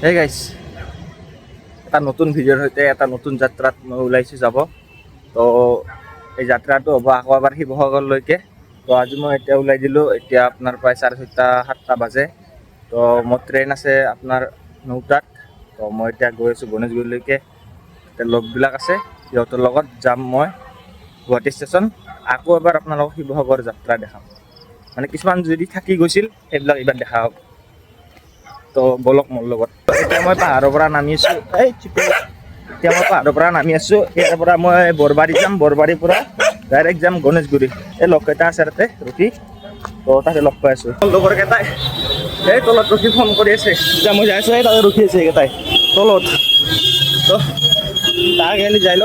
হে গাইছ, এটা নতুন ভিডিঅ'ৰ সৈতে এটা নতুন যাত্ৰাত মই ওলাইছোঁ যাব। তো এই যাত্ৰাটো হ'ব আকৌ এবাৰ শিৱসাগৰলৈকে। তো আজি মই এতিয়া ওলাই দিলোঁ। এতিয়া আপোনাৰ প্ৰায় 6:30 7টা বাজে। তো মোৰ ট্ৰেইন আছে আপোনাৰ 9টাত। তো মই এতিয়া গৈ আছোঁ গণেশগুৰিলৈকে। এতিয়া লগবিলাক আছে, সিহঁতৰ লগত যাম মই গুৱাহাটী ষ্টেচন। আকৌ এবাৰ আপোনালোকক শিৱসাগৰ যাত্ৰা দেখাম। মানে কিছুমান যদি থাকি গৈছিল, সেইবিলাক এইবাৰ দেখা হ'ব। তো বলক মোৰ লগত। এতিয়া মই পাহাৰৰ পৰা নামি আছোঁ। এই চিপে। এতিয়া মই পাহাৰৰ পৰা নামি আছোঁ। ইয়াৰ পৰা মই বৰবাৰী যাম। বৰবাৰীৰ পৰা ডাইৰেক্ট যাম গণেশগুৰি। এই লগকেইটা আছে তাতে ৰখি, তো তাতে লগ পাই আছোঁ। লগৰ কেইটাই এই তলত ৰখি ফোন কৰি আছে। এতিয়া মই যাই আছোঁ, এই তাতে ৰখি আছে এইকেইটাই তলত। তো তাৰ গেলি যাই ল।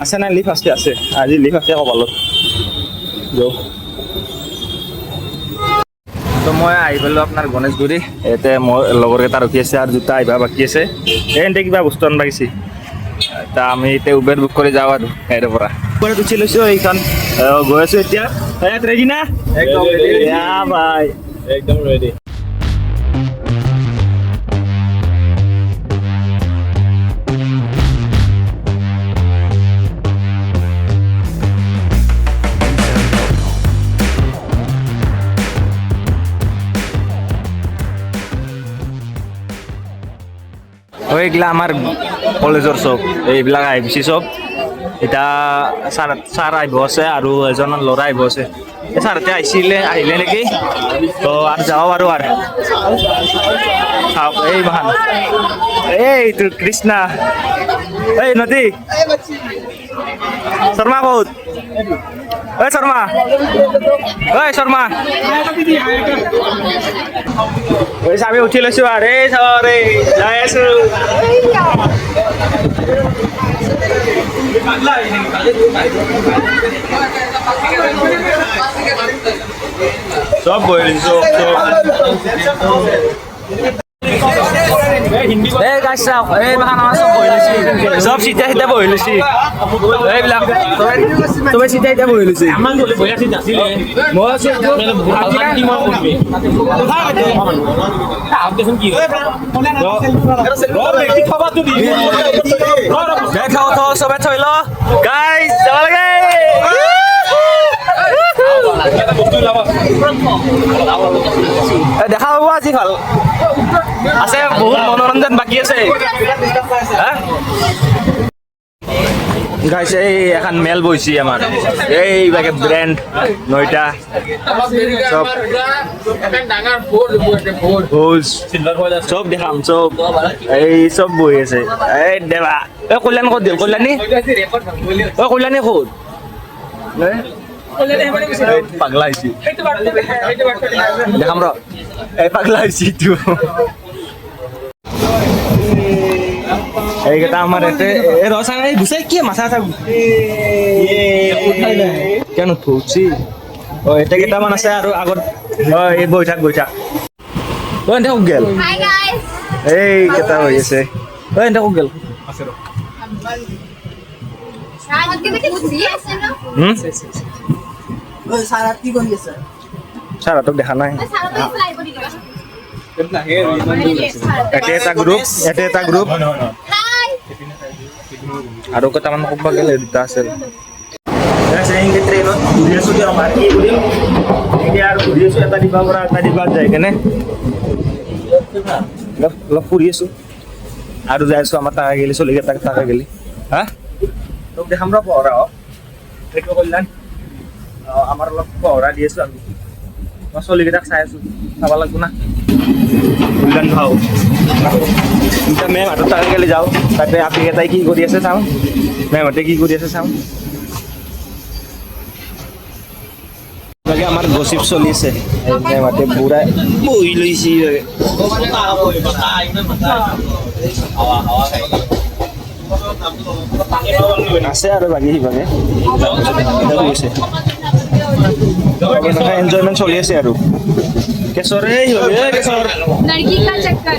আছে নাই? লিফ্ট আছে, আছে। আজি লিফ্ট আছে কপালত। যাওঁ। তো মই আহি পালোঁ আপোনাৰ গণেশগুৰি। ইয়াতে মোৰ লগৰ কেইটা ৰখি আছে আৰু দুটা আহিব বাকী আছে। এই এনতে কিবা বস্তু আনবা গৈছে। তা আমি এতিয়া উবেৰ বুক কৰি যাওঁ আৰু ইয়াৰে পৰা। উবেৰত উঠি লৈছোঁ এইখন। গৈ আছোঁ এতিয়া। ইয়াত ৰেডি না? একদম ready. ইয়া ভাই। একদম ৰেডি। এইগিলা আমাৰ কলেজৰ চব এইবিলাক আহি পাইছে চব। এতিয়া ছাৰ ছাৰ আহিব আছে আৰু এজন ল'ৰা আহিব আছে। এই ছাৰতে আহিছিলে, আহিলে নেকি? তো আৰু যাব পাৰোঁ আৰু। চাওক, এই মাহান, এইটো কৃষ্ণা, এই নদী শৰ্মা ক'ত? ঐ শৰ্মা, ঐ শৰ্মা। ঐ, আমি উঠি লৈছো আৰু। এই চাওক, এই যাই আছো। চব বহি লৈছো, চব চব। এই গাইছ, চাওক, এই মাখান আমাৰ চব বহি লৈছি। চব চিধা চিধা বহি লৈছি। এইবিলাক চবে চিধা চিধা বহি লৈছি। মই আছো। দে, থ থ, চবে থৈ ল। গাইছ, যাব লাগে। দেখা পাব আজি। ভাল আছে, বহুত মনোৰঞ্জন বাকী আছে। হা গাইছ, এই এখন মেল বহিছে আমাৰ। এইভাগে ব্ৰেণ্ড নৈটা চব ভোজ চব দেখাম চব। এই চব বহি আছে। এই দেৱা, এই কল্যাণ ক'ত দিল? কল্যাণী, ঐ কল্যাণী ক'ত? এই পাগলা হৈছে, দেখাম ৰ। এই পাগলা হৈছে এইটো। এইকেইটা আমাৰ ইয়াতে। এই ৰচা, এই গুচাই কি মাথা চাথা কেন উঠছি? অ, এতিয়া কেইটামান আছে আৰু আগত। অ, এই বহি থাক, বহি থাক। অ, এনতে ক'ত গেল? Hi guys. এই কেইটা হৈ আছে। অ, এনতে ক'ত গেল? আছে ন? হুম। ছাৰাত কি কৰি আছে? ছাৰহঁতক দেখা নাই। ইয়াতে এটা গ্ৰুপ, ইয়াতে এটা গ্ৰুপ আৰু কেইটামান ক'ব গ'লে দুটা আছিল। এনেকে ট্ৰেইনত ঘূৰি আছোঁ দিয়ক। আৰু কি কৰিম এতিয়া? আৰু ঘূৰি আছোঁ এটা ডিবাৰ পৰা এটা ডিবাত যাই কেনে অলপ অলপ ফুৰি আছোঁ আৰু যাই আছোঁ আমাৰ টাকা গেলি চলিকেইটাক টাকা গেলি। হা, তোক দেখাম ৰ। পহৰা হওক সেইটো কল্যাণ। আমাৰ অলপ পহৰা দি আছোঁ আমি। মই চলিকেইটাক চাই আছোঁ, চাব লাগব না। কল্যাণ ভাও। এতিয়া মেমহঁতৰ টাকা গেলি যাওঁ। তাতে আপি কেইটাই কি কৰি আছে চাওঁ, মেমহঁতে কি কৰি আছে চাওঁ। বাকী আমাৰ গচিপ চলি আছে। মেমহঁতে বুঢ়াই বহি লৈছে। আছে আৰু বাকী সিভাগে আছে, এনজয়মেণ্ট চলি আছে। আৰু কেশৰ, এই সিভাগে, এই কেশৰ। लड़की का चक्कर।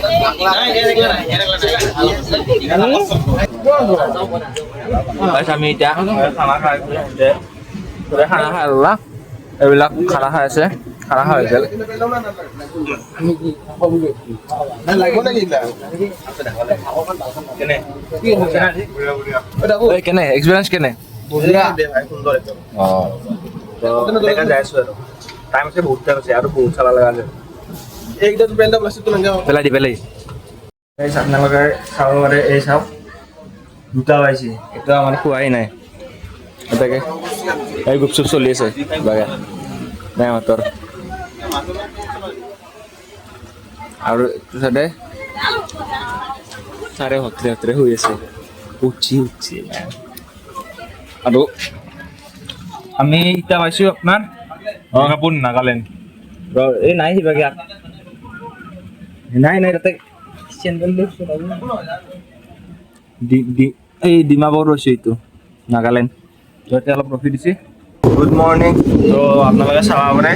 Guys, আমি এতিয়া খানা খাই, চবে খানা খাই ল'লা। এইবিলাক খানা খাই আছে। খানা খোৱা হৈ গ'ল। কেনে কেনে এক্সপিৰিয়েঞ্চ কেনে? অঁ, এনেকৈ যাই আছোঁ আৰু টাইম আছে, বহুত টাইম আছে আৰু বহুত চাব লগা আছে। পেলাই দি পেলাই এই আপোনালোকে চাব পাৰে। এই চাওক, দুটা পাইছে, এইটো আমাৰ খোৱাই নাই। এটাকে এই গুপচুপ চলি আছে বাগা মেমহঁতৰ আৰু এইটো চাইডে চাৰে হত্ৰে হত্ৰে শুই আছে, উঠি উঠি। আৰু আমি এতিয়া পাইছোঁ আপোনাৰ ডিমাপুৰ, নাগালেণ্ড। এই নাই কিবা নাই নাই তাতে চেণ্ডেল এই ডিমাপুৰ ৰৈছোঁ, এইটো নাগালেণ্ড। ইয়াতে অলপ ৰখি দিছে। Good morning. তো আপোনালোকে চাব পাৰে,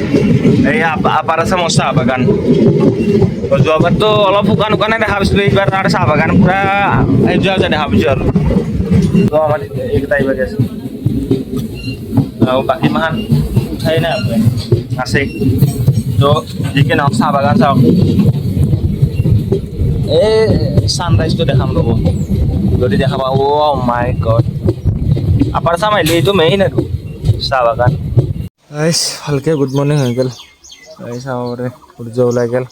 এই আপাৰ আছামৰ চাহ বাগান। তো যোৱাবাৰতো অলপ শুকান শুকানে দেখা পাইছিলোঁ, এইবাৰ তাৰ চাহ বাগান পূৰা সেউজীয়া সেউজীয়া দেখা পাইছোঁ। আৰু তো আমাৰ এইকেইটা এইবাৰ আছে আৰু বাকী মাহান উঠাই নাই আছে। তো যিকি নহওক, চাহ বাগান চাওক। এই ছানৰাইজটো দেখাম ৰ'ব, যদি দেখা পাওঁ। অ' মাই গড, আপাৰ আছাম আহিলে এইটো মেইন আৰু চাহ বাগান। গাইছ, ভালকে গুড মৰ্ণিং হৈ গ'ল। এই চাব পাৰে, সূৰ্য ওলাই গ'ল,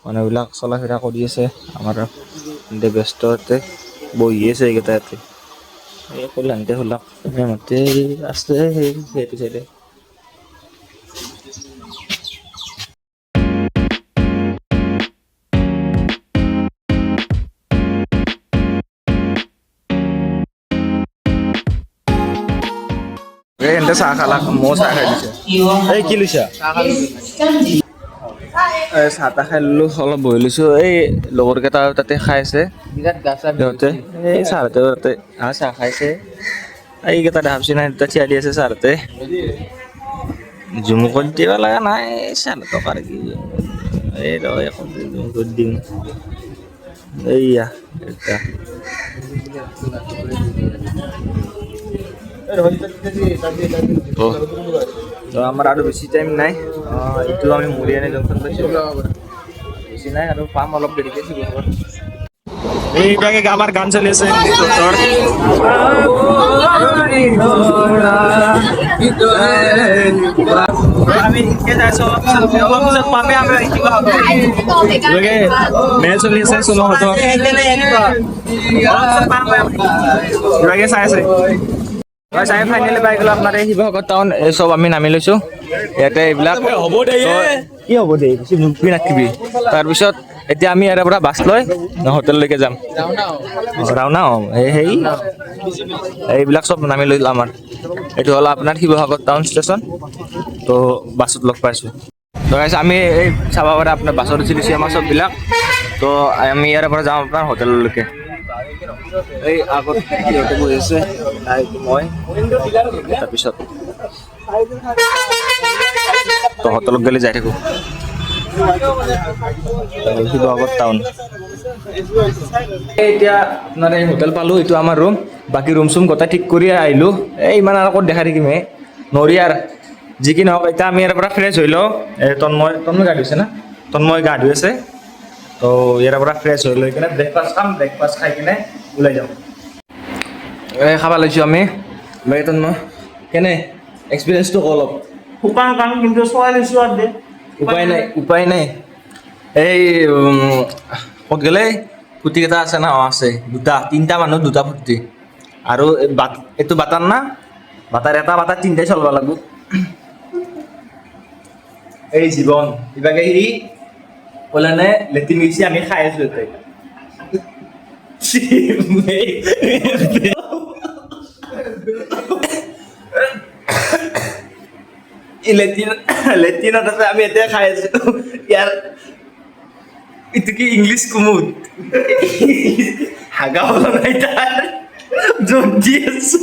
মানুহবিলাক চলা ফিৰা কৰি আছে। আমাৰ এন্তে ব্যস্ত ইয়াতে বহি আছে এইকেইটা ইয়াতে। এই কল্যাণতে খোলাক মতে আছে সেই সেইটো চাইডে। এই এন্তে চাহ খালাক, ময়ো চাহ খাই দিছে। এই কি লৈছা? এই চাহ তাহ খাই ল'লো, অলপ বহি লৈছোঁ। এই লগৰ কেইটা তাতে খাই আছে সিহঁতে। এই ছাৰহঁতে তাতে চাহ খাইছে। এইকেইটা দেখা পাইছে নাই, দুটা থিয়া দি আছে ছাৰহঁতে। জুম কৰি দিব লগা নাই ছাৰহঁতক আৰু কি। এই ৰ, এখন জুম কৰি দিম। এইয়া এটা। তো আমাৰ আৰু বেছি টাইম নাই। এইটো আমি মৰিয়ানী জংচন পাইছোঁ, বেছি নাই আৰু পাম অলপ দেৰিকৈ শিৱসাগৰ। এইভাগে আমাৰ গান চলি আছে। আমি যাইছো, অলপ পিছত পামে আমি শিৱসাগৰ। মেল চলি আছে সোণহঁতৰ, ইভাগে চাই আছে। চাই ফাইনেলি পাই গ'লো আপোনাৰ এই শিৱসাগৰ টাউন। এই চব আমি নামি লৈছোঁ ইয়াতে। এইবিলাক হ'ব দে। কি হ'ব দে, বেছি মুখি নাথাকিবি। তাৰপিছত এতিয়া আমি ইয়াৰে পৰা বাছ লৈ হোটেললৈকে যাম। ৰাওনা হ'ম। এই সেই এইবিলাক চব নামি লৈ আমাৰ এইটো হ'ল আপোনাৰ শিৱসাগৰ টাউন ষ্টেচন। তো বাছত লগ পাইছোঁ। তো guys, আমি এই চাব পাৰে আপোনাৰ বাছত উঠি দিছোঁ আমাৰ চববিলাক। তো আমি ইয়াৰে পৰা যাম আপোনাৰ হোটেললৈকে। এই আগত সিহঁতে বহি আছে, নাই মই তাৰপিছত তো হোটেলত গ'লে যাই থাকোঁ। শিৱসাগৰ টাউন। এতিয়া আপোনাৰ এই হোটেল পালোঁ, এইটো আমাৰ ৰুম। বাকী ৰুম চুম গোটেই ঠিক কৰি আহিলোঁ। এই ইমান আৰু ক'ত দেখাই থাকিম হে নৰি আৰু। যি কি নহওক, এতিয়া আমি ইয়াৰ পৰা ফ্ৰেছ হৈ লওঁ। এই তন্ময়, তন্ময় গা ধুইছে না? তন্ময় গা ধুই আছে। তো ইয়াৰ পৰা ফ্ৰেছ হৈ লৈ কিনে ব্ৰেকফাষ্ট খাম, ব্ৰেকফাষ্ট খাই কিনে ওলাই যাওঁ। এই খাব লৈছোঁ আমি। বাকী তন্ময়, কেনে এক্সপিৰিয়েঞ্চটো ক অলপ। শুকান কাম কিন্তু চলাই লৈছোঁ আৰু দে। উপায় নাই, উপায় নাই। এই ক'ত গ'লে ফুৰ্তি কেইটা আছে না? অঁ, আছে দুটা তিনিটা মানুহ, দুটা ফুৰ্তি আৰু এই বাট এইটো বাটাৰ না বাটাৰ এটা বাটাৰ তিনিটাই চলব লাগব। এই জীৱন ইভাগে সি ক'লে নে লেট্ৰিন গৈছে, আমি খাই আছো ইয়াতে। লেট্ৰিন লেট্ৰিনত আছে, আমি এতিয়া খাই আছো। ইয়াৰ এইটো কি ইংলিছ কুমুদ হাগা হ'ল নাই, তাৰ যোগ দি আছো।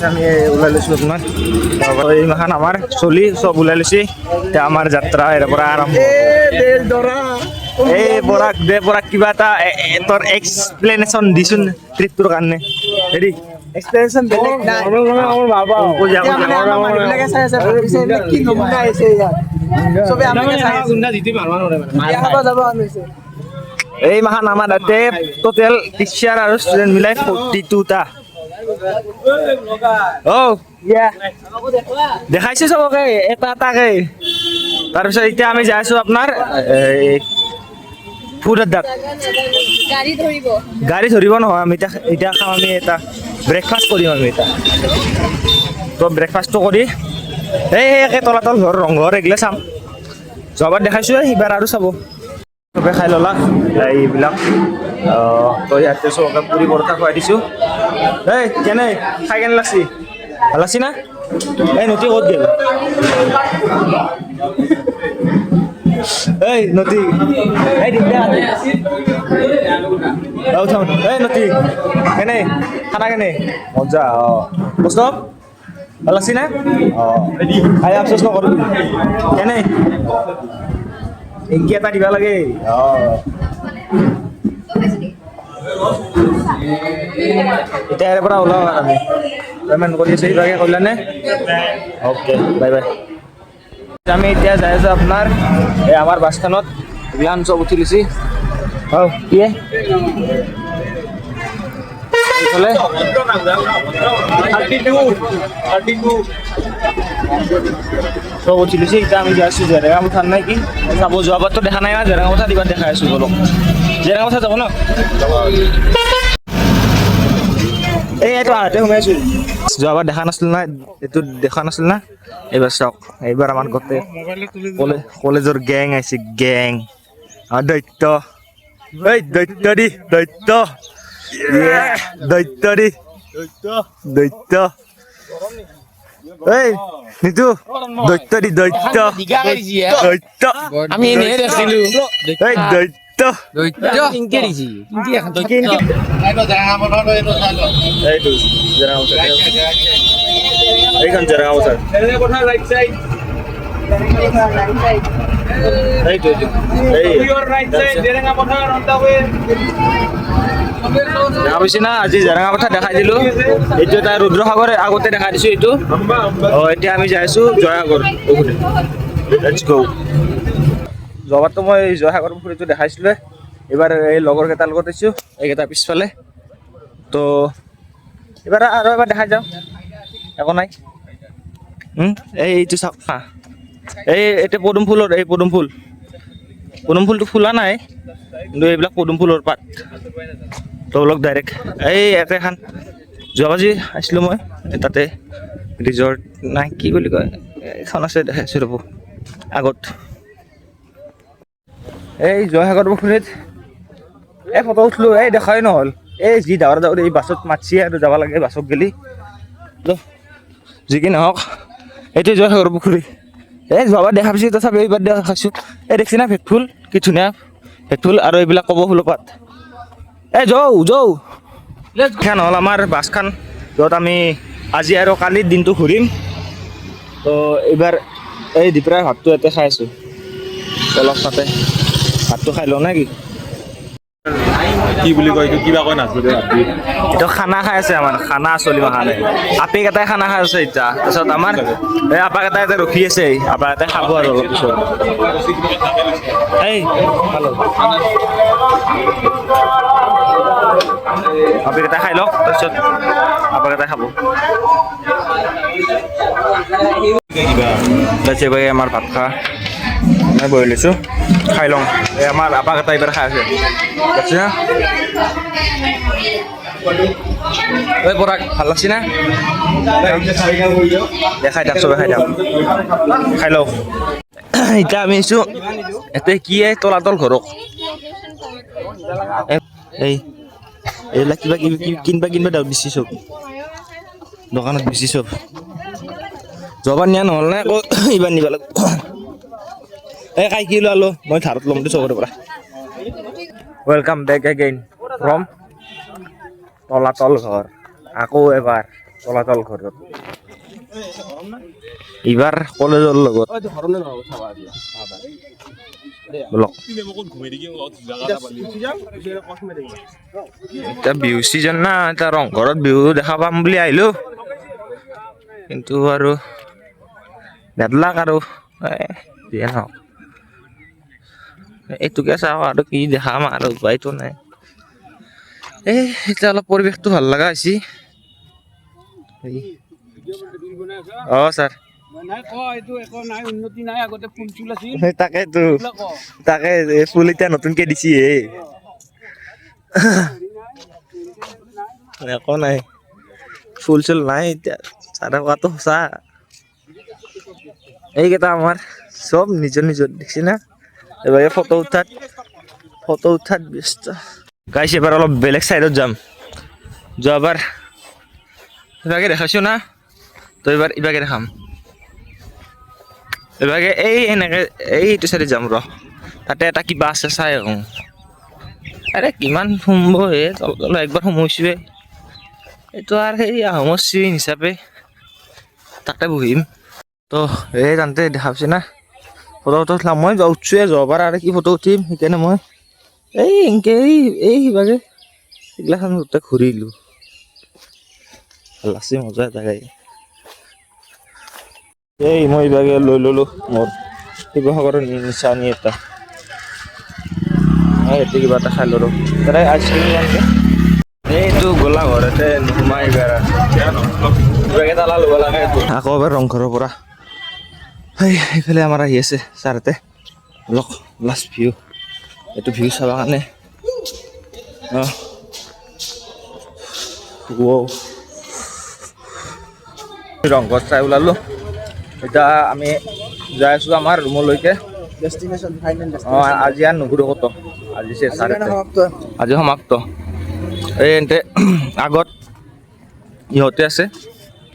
আমি ওলাই লৈছোঁ আপোনাৰ এই মাখান আমাৰ চলি চব ওলাই লৈছে। এতিয়া আমাৰ যাত্ৰা ইয়াৰ পৰা আৰম্ভ। এই বৰাক দে, বৰাক কিবা এটা তোৰ এক্সপ্লেনেশ্যন দিচোন ট্ৰিপটোৰ কাৰণে। হেৰি এক্সপ্লেনেশ্যন বেলেগ নাই। এতিয়া মানে আমাৰ মানুহবিলাকে চাই আছে, ভাবিছে এইবিলাক কি নমুনা আহিছে ইয়াত। চবে আমাকে চাই আছে। বিয়া খাব যাব আনিছে। এই মাহান আমাৰ তাতে টোটেল টিচাৰ আৰু ষ্টুডেণ্ট মিলাই 42টা। অ' দেখাইছো চবকে এটা এটাকে। তাৰপিছত এতিয়া আমি যাই আছো আপোনাৰ এই ফুড আড্ডাত। গাড়ী ধৰিব। গাড়ী ধৰিব নহয়, আমি এতিয়া এতিয়া খাম, আমি এটা ব্ৰেকফাষ্ট কৰিম আমি এতিয়া। তো ব্ৰেকফাষ্টটো কৰি এই একে তলাতল ঘৰ, ৰংঘৰ এইগিলা চাম। যোৱাবাৰ দেখাইছোঁ, সিবাৰ আৰু চাব। চবে খাই ল'লা এইবিলাক। তো ইয়াতে চবকে পুৰি পৰঠা খুৱাই দিছোঁ। এই কেনে খাই কেনে লাগছি? ভাল লাগছি না? এই নতী ক'ত গ'ল? এই নতী, এই দিগদাৰ। উঠাও। এই নতী, কেনে খানা কেনে? মজা। অঁ, কৌস্তভ, ভাল লাগছি না? অঁ, খাই আফচোচ নকৰিবি। কেনে? এংকি এটা দিবা লাগে। অঁ, এতিয়া ইয়াৰ পৰা ওলাওঁ আৰু আমি পে'মেণ্ট কৰি আছোঁ। এইভাগে কৰিলানে? Okay, bye bye. আমি এতিয়া যাই আছোঁ আপোনাৰ এই আমাৰ বাছখনত। এইগিলাখন চব উঠি লৈছি। অঁ, কি এইফালে চব উঠি লৈছি। এতিয়া আমি যাই আছোঁ জেৰেঙা পথাৰ নাই কি চাব। যোৱাবাৰতো দেখা নাই না জেৰেঙা পথাৰ, এইবাৰ দেখাই আছোঁ। বলক, জেৰেঙা পথাৰ যাব ন? এই এইটো আহোঁতে সোমাইছোঁ। যোৱাবাৰ দেখা নাছিল না, এইটো দেখা নাছিল না। এইবাৰ চাওক, এইবাৰ আমাৰ গোটেই কলেজৰ গেং আহিছে, গেং। আমাৰ দৈত্য, এই দৈত্য দি দৈত্য, দৈত্য দি দৈত্য। এই নিতু, দৈত্য দি দৈত্য, দৈত্য। আমি এনেহে দেখছিলো। এই দৈত্য, এইটো জেৰেঙা পথাৰ, এইখন জেৰেঙা পথাৰ। এইটো এইটো এই দেখা পাইছে না? আজি জেৰেঙা পথাৰ দেখাই দিলো। এইটো এটা ৰুদ্ৰসাগৰ আগতে দেখাই দিছো এইটো। অঁ, এতিয়া আমি যাই আছো জয়সাগৰ পুখুৰী। Let's go. যোৱাবাৰতো মই জয়সাগৰ পুখুৰীটো দেখাইছিলোৱে। এইবাৰ এই লগৰ কেইটাৰ লগত আহিছোঁ, এইকেইটা পিছফালে। তো এইবাৰ আৰু এবাৰ দেখাই যাওঁ, একো নাই। এই এইটো চাওক হা, এই এতিয়া পদুম ফুলৰ, এই পদুম ফুল, পদুম ফুলটো ফুলা নাই কিন্তু এইবিলাক পদুম ফুলৰ পাত। তো বলক ডাইৰেক্ট এই ইয়াতে এখন যোৱাবাজি আহিছিলোঁ মই, তাতে ৰিজৰ্ট নাই কি বুলি কয় এইখন আছে, দেখাইছোঁ ৰ'ব আগত। এই জয়সাগৰ পুখুৰীত এই ফটো উঠলোঁ, এই দেখাই নহ'ল। এই যি ডাৱৰ ডাৱৰ এই বাছত মাতছি আৰু যাব লাগে বাছত গেলি। তো যি কি নহওক, এইটো জয়সাগৰ পুখুৰী। এই যোৱাবাৰ দেখা পাইছোঁ, তথাপি এইবাৰ দেখাইছোঁ। এই দেখছি না ভেটফুল, কি ধুনীয়া ভেটফুল আৰু এইবিলাক কব ফুলৰ পাত। এই যাওঁ যাওঁ। এইখন হ'ল আমাৰ বাছখন য'ত আমি আজি আৰু কালিৰ দিনটো ঘূৰিম। তো এইবাৰ এই দুপৰীয়াৰ ভাতটো ইয়াতে খাই আছোঁ। অলপ তাতে ভাতটো খাই লওঁ নে কি? কি বুলি কয় এইটো, কিবা কয় নাজনো দে। এইটো খানা খাই আছে আমাৰ, খানা চলি মাখানে। আপেক এটাই খানা খাই আছে এতিয়া। তাৰপিছত আমাৰ এই আপাক এটা ইয়াতে ৰখি আছে, আপাক এটাই খাব আৰু অলপ পিছত। এই আপেক এটা খাই লওক, তাৰপিছত আপাক এটাই খাব। তাৰপিছত এইবাৰ আমাৰ ভাত খা মই বহি লৈছোঁ, খাই লওঁ। এই আমাৰ আপাক এটা এইবাৰ খাই আছে। দেখছি না? ঐ পৰাগ, ভাল লাগছি না? দেখাই থাক, চবে খাই থাক, খাই লওঁ। এতিয়া আমি আহিছোঁ ইয়াতে কি এই তলাতল ঘৰক। এই এইবিলাক কিবা কিবি কিনবা কিনবা দাও দিছি চব দোকানত বেছি চব। যোৱাবাৰ নিয়া নহ'ল নে আকৌ এইবাৰ নিব লাগিব। এই কাই কি ওলালো, মই ধাৰত ল'ম দে চবৰে পৰা। Welcome back again from তলাতল ঘৰ। আকৌ এবাৰ তলাতল ঘৰত। এইবাৰ কলেজৰ লগত। বলক। এতিয়া বিহু চিজন না, এতিয়া ৰংঘৰত বিহু দেখা পাম বুলি আহিলো, কিন্তু আৰু বেড লাক আৰু। যিয়ে নহওক, এইটোকে চাওঁ আৰু কি দেখাম আৰু, উপায়তো নাই। এই এতিয়া অলপ পৰিৱেশটো ভাল লগা হৈছে। এই ছাৰ। নাই ক, এইটো একো নাই, উন্নতি নাই। আগতে ফুল চুল আছিল। তাকেতো, তাকে এই ফুল এতিয়া নতুনকে দিছি হে। একো নাই, ফুল চুল নাই এতিয়া। ছাৰে কোৱাটো সঁচা। এইকেইটা আমাৰ চব নিজৰ নিজৰ দেখিছে না, এইবাৰ ফটো উঠাত ব্যস্ত। গাইছ, এবাৰ অলপ বেলেগ চাইডত যাম। যোৱাবাৰ ইভাগে দেখাইছো না, তো এইবাৰ ইভাগে দেখাম। ইভাগে এই এনেকে এইটো চাইডে যাম ৰ। তাতে এটা কিবা আছে, চাই আহোঁ। আৰে কিমান সোমব হে, তল তল একবাৰ সোমোৱাইছোৱে। এইটো আৰু সেই আহোমৰ চিন হিচাপে তাতে বহিম। তো এই তাতে দেখা পাইছে না, ফটো ফটো উঠলাম। মই উঠছোৱে যোৱাবাৰ, আৰু কি ফটো উঠিম? সেইকাৰণে মই এই এনেকে এই সিভাগে এইগিলাখান গোটেই ঘূৰিলোঁ। ভাল লাগছে, মজা এটা গাড়ী। এই মই ইভাগে লৈ ল'লো মোৰ শিৱসাগৰৰ নিচানি এটা। এই কিবা এটা খাই ল'লো তাতে, আইচক্ৰীম আনকে। এইটো গোলাঘৰতে নোসোমাই, এইবাৰ কিবাকে তালা ল'ব লাগে। আকৌ এবাৰ ৰংঘৰৰ পৰা সেই সেইফালে আমাৰ আহি আছে ছাৰতে। লক, লাষ্ট ভিউ, এইটো ভিউ চাব কাৰণে। অঁ, ৱ ৰংঘৰ চাই ওলালো। এতিয়া আমি যাই আছো আমাৰ ৰুমলৈকে। Destination final. অঁ, আজি আৰু নুঘূৰো ক'তো আজি। আজিৰ কাৰণে ছাৰতে সমাপ্ত। আজি সমাপ্ত। এই এন্তে আগত ইহঁতে আছে,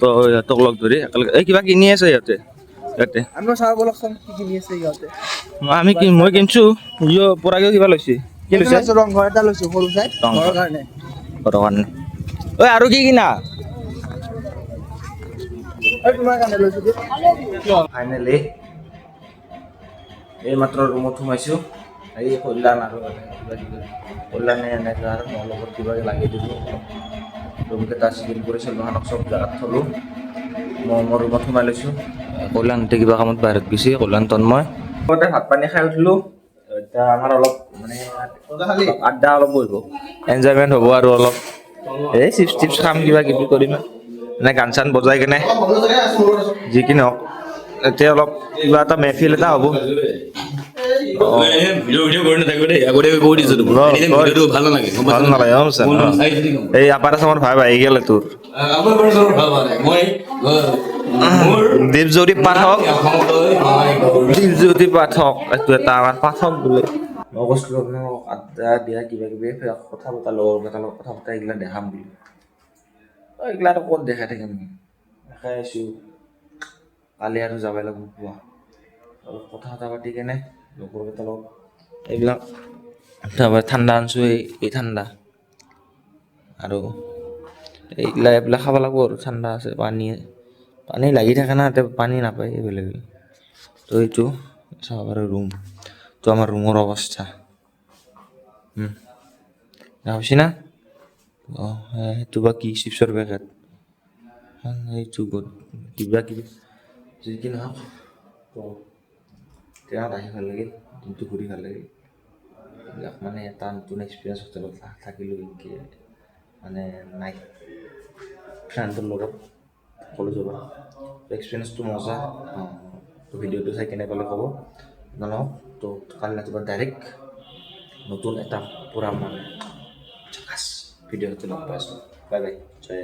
তো ইহঁতক লগ ধৰি একেলগে এই কিবা কিনি আছে ইহঁতে ইয়াতে। আমিও চাওঁ বলকচোন, কি কিনি আছে ইহঁতে। আমি কি, মই কিনছো, ইও পৰাগেও কিবা লৈছে। কি লৈছে? লৈছো, ৰংঘৰ এটা লৈছো সৰু চাই। ৰংঘৰ। ঘৰৰ কাৰণে। ঘৰৰ কাৰণে। ঐ, আৰু কি কিনা? এই তোমাৰ কাৰণে লৈছো দে। ফাইনেলি এই মাত্ৰ ৰুমত সোমাইছোঁ। এই কল্যাণ আৰু কিবা কিবি কল্যাণে এনেকৈ আৰু মোৰ লগত কিবা লাগি দিলোঁ অলপ। ৰুমকেইটা চিজিল কৰি চেলুনখনক চব জেগাত থ'লোঁ। মই মোৰ ৰুমত সোমাই লৈছোঁ। কল্যাণতে কিবা কামত বাহিৰত গৈছে, কল্যাণ তন্ময়। লগতে ভাত পানী খাই উঠিলোঁ। এতিয়া আমাৰ অলপ মানে আড্ডা অলপ বহিব, এনজয়মেণ্ট হ'ব আৰু অলপ এই চিপছ টিপছ খাম, কিবা কিবি কৰিম, মানে গান চান বজাই কেনে। যি কি নহওক, এতিয়া অলপ কিবা এটা মেহফিল এটা হ'ব। ভিডিঅ' ভিডিঅ' কৰি নাথাকিব দেই, আগতে কৈ দিছো তোক। এনি টাইম ভিডিঅ'টো ভাল নালাগে, গম ভাল পাইছা? নালাগে, অ ছাৰ। মোৰ চাই যদি গম এই আপাৰ আছামৰ ভাই আহি গ'লে তোৰ। আমাৰ ঘৰৰ ভাল মানে মই মোৰ দীপজ্যোতি পাঠক। অসমলৈ মই গৌৰৱ। দীপজ্যোতি পাঠক, এইটো এটা আমাৰ পাঠক বোলে। মই কৈছিলোঁ আপোনালোকক আড্ডা দিয়া, কিবা কিবি কথা পতা, লগৰ কেইটাৰ লগত কথা পতা, এইগিলা দেখাম বুলি। এইগিলা আৰু ক'ত দেখাই থাকিম? দেখাই আছোঁ। কালি আৰু যাবই লাগিব পুৱা। অলপ কথা চথা পাতি কেনে লগৰ কেইটাৰ লগত এইবিলাক। তাৰপৰা ঠাণ্ডা আনিছোঁ, এই ঠাণ্ডা আৰু এইগিলা এইবিলাক খাব লাগিব। আৰু ঠাণ্ডা আছে, পানী পানী লাগি থাকে না, এতিয়া পানী নাপায় এভেইলেবল। তো এইটো চাব পাৰোঁ ৰুম। তো আমাৰ ৰুমৰ অৱস্থা দেখা পাইছি না। অঁ, সেইটো বা কি চিপছৰ পেকেট এইটো কিবা কিবি। যি কি নহওক, তো ট্ৰেইনত আহি ভাল লাগিল, দিনটো ঘূৰি ভাল লাগিল। এইবিলাক মানে এটা নতুন এক্সপিৰিয়েঞ্চ, হোটেলত থাকিলোঁ এনেকৈ মানে নাইট ফ্ৰেণ্ডৰ লগত কলেজৰ পৰা এক্সপিৰিয়েঞ্চটো মজা। তো ভিডিঅ'টো চাই কেনে পালে ক'ব আপোনালোকক। তো কালি ৰাতিপুৱা ডাইৰেক্ট নতুন এটা পূৰা মানে ঝাকাছ ভিডিঅ'টো লগ পাই আছোঁ। বাই বাই, জয়।